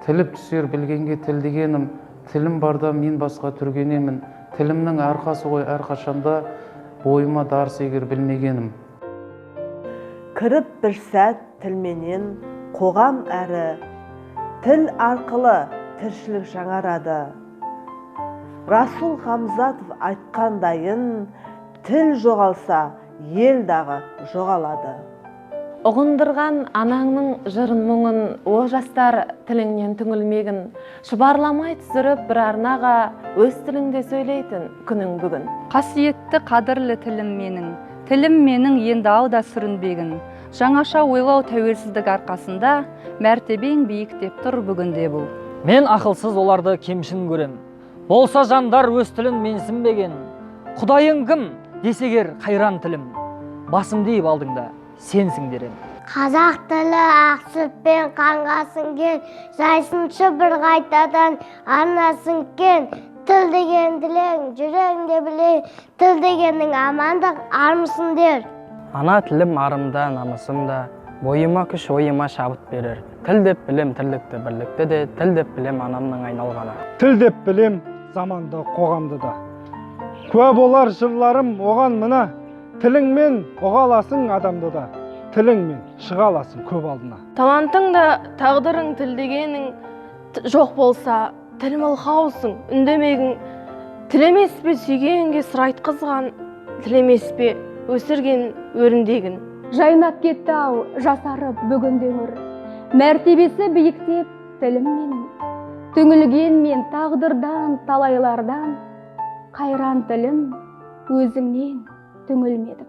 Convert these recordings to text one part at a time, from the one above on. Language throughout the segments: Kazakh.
Тіліп түсер білгенге тіл дегенім, тілім барда мен басқа түргенемін. Тілімнің арқасы ғой әрқашанда, бойыма дарыс егер білмегенім. Кіріп бір сәт тілменен қоғам әрі, тіл арқылы тіршілік жаңарады. Расул Хамзатов айтқандайын, тіл жоғалса, ел дағы жоғалады. Ұғындырған анаңның жырын мұңын, о жастар, тіліңнен түңілмегін. Шұбарламай түсіріп бір арнаға, өз тіліңде сөйлейтін күнің бүгін. Қасиетті, қадірлі тілім менің, тілім менің, енді ау да сүрінбегін. Жаңаша ойлау, тәуелсіздік арқасында мәртебең биіктеп тұр бүгінде бұл. Мен ақылсыз оларды кемшін көрем, болса жандар өз тілін менсінбеген. Құдайың кім десегер, қайран тілім, басымды иіп алдыңда сенсің дер ем. Қазақ тілі ақ сүт пен қанға сіңген, жайсыншы бір қайтадан арнасын кең. Тіл деген тілең, жүрегіңде білең, тіл дегенің амандық, армысың дер. Ана тілім арым да, намысым да, бойыма күш, ойыма шабыт берер. Тіл деп білем тірлікті, бірлікті де, тіл деп білем анамның айналғаны. Тіл деп білем заманды, қоғамды да. Куә болар жырларым оған мына. Тіліңмен ұға аласың адамды да, тіліңмен шыға аласың көп алдына. Талантың да тағдырың тіл дегенің жоқ болса, тіл мылқаусың, үндемегін. Тіл емес пе сүйгенге сыр айтқызған, тіл емес пе өсірген өріндегін? Жайнап кетті ау жасарып бүгін өңір, мәртебесі биіктеп тілім менің. Түңілген мен тағдырдан, талайлардан, қайран тілім, өзіңнен түңілмедім.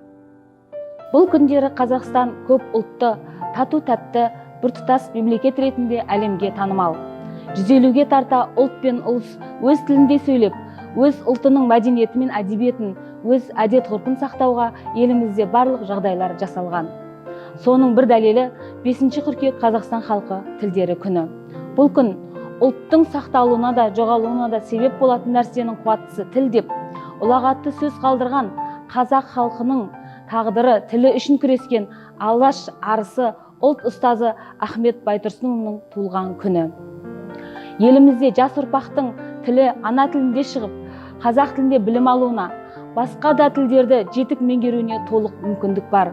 Бұл күндері Қазақстан көп ұлтты, тату тәтті біртұтас мемлекет ретінде әлемге танымал. 150-ге тарта ұлт пен ұлыс өз тілінде сөйлеп, өз ұлтының мәдениеті мен әдебиетін, өз әдет ғұрпын сақтауға елімізде барлық жағдайлар жасалған. Соның бір дәлелі — 5 қыркүйек, Қазақстан халқы тілдері күні. Бұл күн ұлттың сақталуына да, жоғалуына да себеп болатын нәрсенің қуаттысы тіл деп ұлағатты сөз қалдырған, қазақ халқының тағдыры, тілі үшін күрескен Алаш арысы, ұлт ұстазы Ахмет Байтұрсынұлының туылған күні. Елімізде жас ұрпақтың тілі ана тілінде шығып, қазақ тілінде білім алуына, басқа да тілдерді жетік меңгеруіне толық мүмкіндік бар.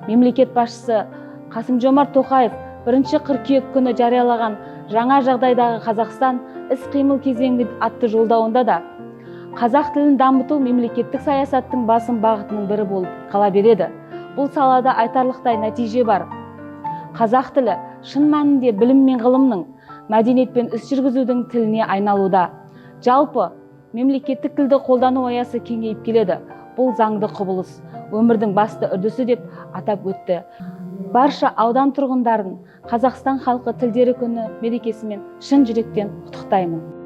Мемлекет басшысы Қасым Жомарт Тоқаев 1 қыркүйек күні жариялаған «Жаңа жағдайдағы Қазақстан: іс қимыл кезеңі» атты жолдауында да қазақ тілін дамыту мемлекеттік саясаттың басым бағытының бірі болып қала береді, бұл салада айтарлықтай нәтиже бар, қазақ тілі шын мәнінде білім мен ғылымның, мәдениет пен іс жүргізудің тіліне айналуда, жалпы мемлекеттік тілді қолдану аясы кеңейіп келеді, бұл заңды құбылыс, өмірдің басты үрдісі деп атап өтті. Барша аудан тұрғындарын Қазақстан халқы тілдері күні мерекесімен шын жүректен құттықтаймын.